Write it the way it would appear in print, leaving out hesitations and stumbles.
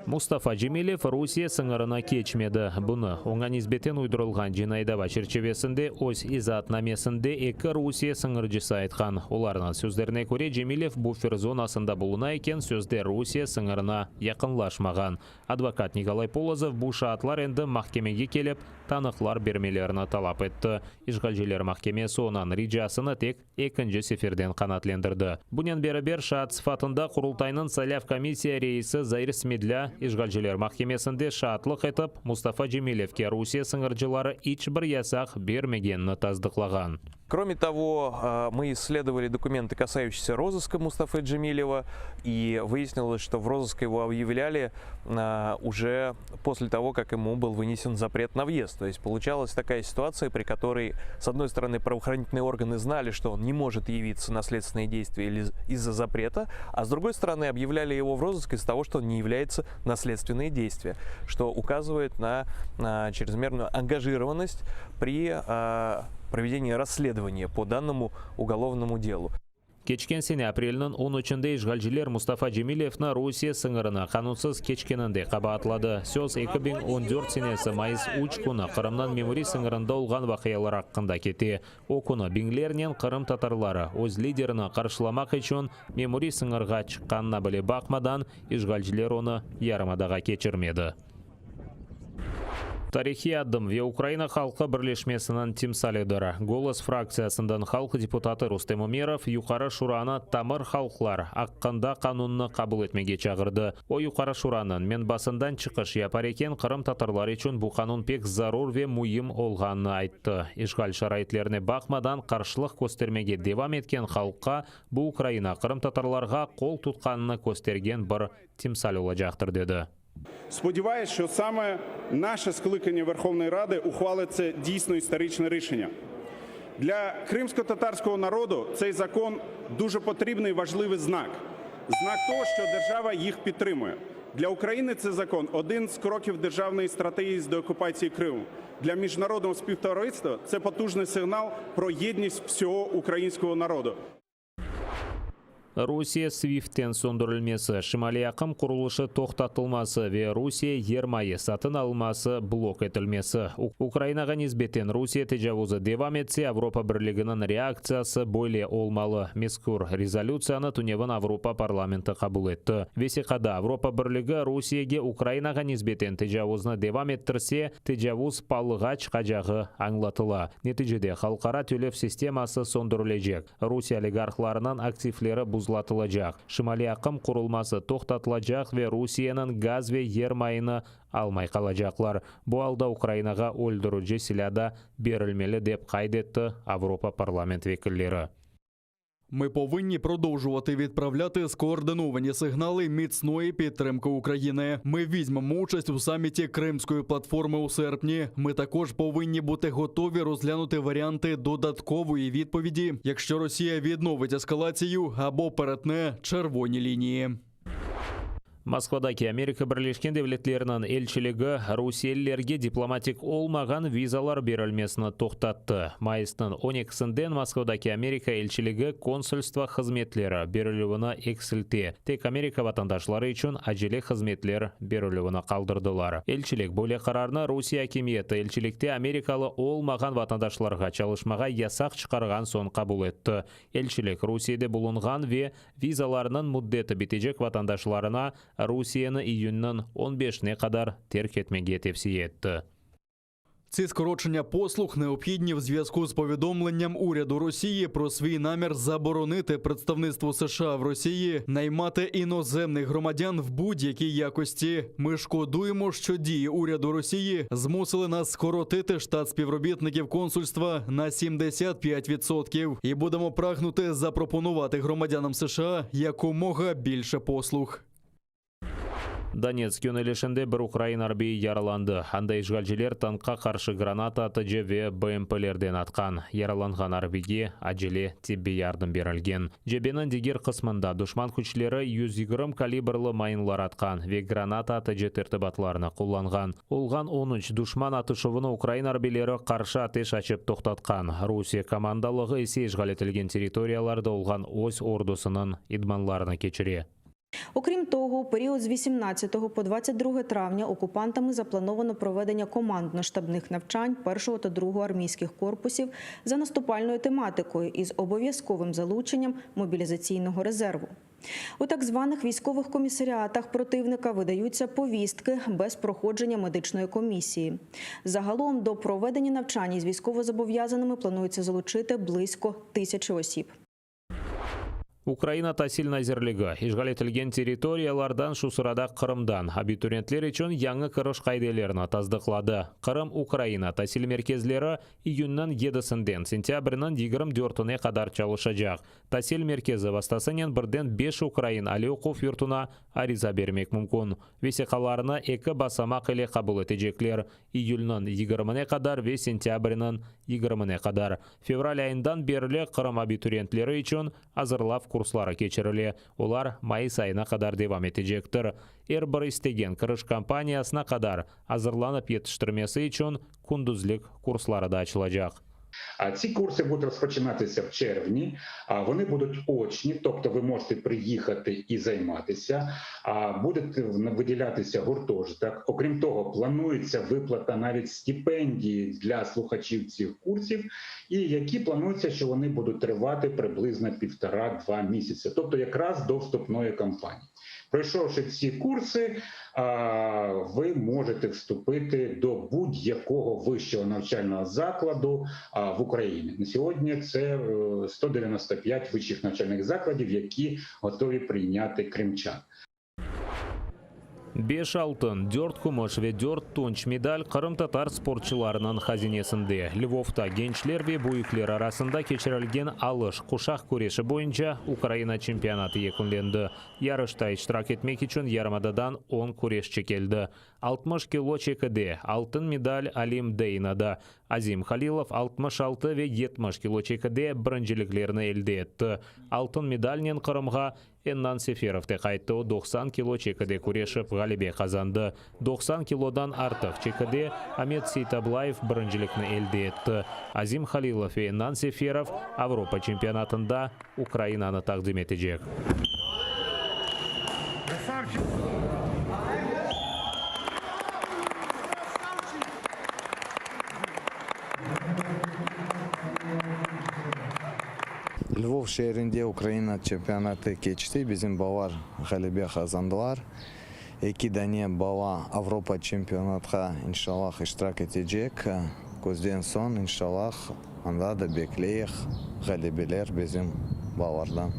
Mustafa Cemilev Rusiye sıñırını keçmedi. Bunı, oña nisbeten uydurılğan cinaiy dava çerçivesinde öz izaatnamesinde eki Rusiye sıñırcısı aytqan. Olarnıñ sözlerine köre, Cemilev bufer zonasında buluna eken, sözde Rusiye sıñırına yaqınlaşmağan. Advokat Nikolay Polozov bu şaatlar endi mahkemege kelip, tanıqlar bermelerini talap etti. İşğalciler mahkemesi onıñ ricasını tek ekinci seferden qanaatlendirdi. Bunen beraber, şaat sıfatında Qurultaynıñ saylav komissiya reisi Zair Smedlâ işğalciler mahkemesinde şaatlıq etip, Mustafa Cemilevge Rusiye sıñırcıları iç bir yasaq bermegenini tasdıqlağan. Кроме того, мы исследовали документы, касающиеся розыска Мустафы Джемилева, и выяснилось, что в розыск его объявляли уже после того, как ему был вынесен запрет на въезд. То есть получалась такая ситуация, при которой, с одной стороны, правоохранительные органы знали, что он не может явиться на следственные действия из-за запрета, а с другой стороны, объявляли его в розыск из-за того, что он не является на следственные действия, что указывает на чрезмерную ангажированность при проведении расследования по данному уголовному делу. Keçken sene aprelniñ 13-nde işğalciler Mustafa Cemilevni Rusiye sıñırını qanunsız keçkeninde qabaatladı. Söz 2014 senesi mayıs 3 künü Qırımnıñ memuriy sıñırında olğan vaqialar aqqında kete. O künü biñlernen qırımtatarları öz liderini qarşılamaq içün memuriy sıñırğa çıqqanına bile baqmadan, işğalciler onı yarımadağa keçirmedi. Tarihiy adım ve Ukraina halqı birleşmesiniñ timsalidir. Golos fraktsiyasından halq deputatı Rustem Umerov Yuqarı Şuranı tamır halqlar aqqında qanunnı qabul etmege çağırdı. O, Yuqarı Şuranıñ menbasından çıqış yapar eken, qırımtatarlar içün bu qanun pek zarur ve müim olğanını ayttı. İşğal şaraitlerine baqmadan qarşılıq köstermege devam etken halqqa bu Ukraina qırımtatarlarğa qol tutqanını köstergen bir timsal olacaqtır, dedi. Сподіваюсь, що саме наше скликання Верховної Ради ухвалить це дійсно історичне рішення. Для кримськотатарського народу цей закон дуже потрібний важливий знак. Знак того, що держава їх підтримує. Для України цей закон один з кроків державної стратегії з деокупації Криму. Для міжнародного співтовариства це потужний сигнал про єдність всього українського народу. Rusiye SWIFT-ten söndürilmesi, Şimaliy aqım qurulışı toqtatılması ve Rusiye yermayı satın alması blok etilmesi. Ukrainağa nisbeten Rusiye tecavuzı devam etse, Avropa Birliginiñ reaktsiyası böyle olmalı. Mezkür rezolütsiyanı tünevin Avropa parlamenti qabul etti. Vesiqada Avropa Birligi Rusiyege Ukrainağa nisbeten tecavuznı devam ettirse, tecavuz palığa çıqacağı añlatıla. Neticede halqara tölev sisteması söndürilecek. Rusiye oligarhlarınıñ aktivleri buzlatılacaq, Şimaliy aqım qurulması toqtatılacaq ve Rusiyeniñ gaz ve yermayını almay qalacaqlar. Bu alda Ukrainağa öldürici silâ da berilmeli, dep qayd etti Avropa parlament vekilleri. Ми повинні продовжувати відправляти скоординовані сигнали міцної підтримки України. Ми візьмемо участь у саміті Кримської платформи у серпні. Ми також повинні бути готові розглянути варіанти додаткової відповіді, якщо Росія відновить ескалацію або перетне червоні лінії. Moskvadaki Amerika Birleşken Devletleriniñ elçiligi rusiyelilerge diplomatik olmağan vizalar berilmesini toqtattı. Mayısnıñ 12-sinden Moskvadaki Amerika elçiligi konsulstvo hızmetleri berilüvini eksilte, tek Amerika vatandaşları içün acele hızmetler berilüvini qaldırdılar. Elçilik böyle qararnı Rusiye akimiyeti elçilikte amerikalı olmağan vatandaşlarğa çalışmağa yasaq çıqarğan soñ qabul etti. Elçilik Rusiyede bulunğan ve Vizalarınıñ müddeti bitecek vatandaşlarına Rusiyeni iyünniñ 15-ne qadar terk etmege tevsiye etti. Ці скорочення послуг необхідні в зв'язку з повідомленням уряду Росії про свій намір заборонити представництву США в Росії наймати іноземних громадян в будь-якій якості. Ми шкодуємо, що дії уряду Росії змусили нас скоротити штат співробітників консульства на 75% і будемо прагнути запропонувати громадянам США якомога більше послуг. Donetsk yönelişinde bir ukrain arbiyi yaralandı. Anda işğalciler tankqa qarşı granata atıcı ve BMPlerden atqan. Yaralanğan arbiyge acele tibbiy yardım berilgen. Cebeniñ diger qısmında duşman küçleri 120 kalibrli mayınlar atqan ve granata atıcı tertibatlarını qullanğan. Olğan 13 duşman atışuvını ukrain arbiyleri qarşı ateş açıp toqtatqan. Rusiye komandalığı ise işğal etilgen territoriyalarda olğan öz ordusınıñ idmanlarını keçire. Окрім того, у період з 18 по 22 травня окупантами заплановано проведення командно-штабних навчань 1 та 2 армійських корпусів за наступальною тематикою із обов'язковим залученням мобілізаційного резерву. У так званих військових комісаріатах противника видаються повістки без проходження медичної комісії. Загалом до проведення навчань із військовозобов'язаними планується залучити близько тисячі осіб. Ukraina tasil nazirligi işğal etilgen territoriyalardan, şu sırada Qırımdan, abituriyentler içün yañı kiriş qaidelerini tasdıqladı. Qırım Ukraina tasil merkezleri iyünniñ yedisinden sentâbrniñ 24-üne qadar çalışacaq. Tasil merkezi vastasınen birden beş ukrain aliy oquv yurtuna ariza bermek mümkün. Vesiqalarnı eki basamaq ile qabul etecekler: iyülniñ 20-ne qadar ve sentâbrniñ 20-ne qadar. Fevral ayından berli Qırım abituriyentleri içün azırlav kursları keçirile. Olar mayıs ayına qadar devam etecektir. Er bir istegen kiriş kampaniyasına qadar azırlanıp yetiştirmesi içün kündüzlik kursları da açılacaq. А ці курси будуть розпочинатися в червні. А вони будуть очні, тобто ви можете приїхати і займатися. А буде виділятися гуртожиток. Окрім того, планується виплата навіть стипендії для слухачів цих курсів, і які планується, що вони будуть тривати приблизно півтора-два місяці, тобто якраз до вступної кампанії. Пройшовши ці курси, ви можете вступити до будь-якого вищого навчального закладу в Україні. На сьогодні це 195 вищих навчальних закладів, які готові прийняти кримчан. Beş altın, dört kümüş ve dört tunç medal qırımtatar sportçularınıñ hazinesinde. Lvovda gençler ve büyükler arasında keçirilgen alış quşaq küreşi boyunca Ukraina çempionatı yekünlendi. Yarışta iştirak etmek içün yarımadadan 10 küreşçi keldi. 60 kilo çekide altın medal Alim Deynada. Azim Halilov 66 ve 70 kilo çekide birinciliklerni elde etti. Altın medalnen Qırımğa Ennan Seferov de qayttı. O 90 kilo çekide küreşip ğalebe qazandı. 90 kilodan artıq çekide Amet Seytablayev birincilikni elde etti. Azim Halilov ve Ennan Seferov Avropa çempionatında Ukrainanı taqdim etecek. Lvov şeerinde Ukraina çempionatı keçti. Bizim balalar ğalebe qazandılar. Eki dane bala Avropa çempionatqa inşallah iştirak etecek. Küzden soñ inşallah anda da bekleyik ğalebeler bizim balalardan.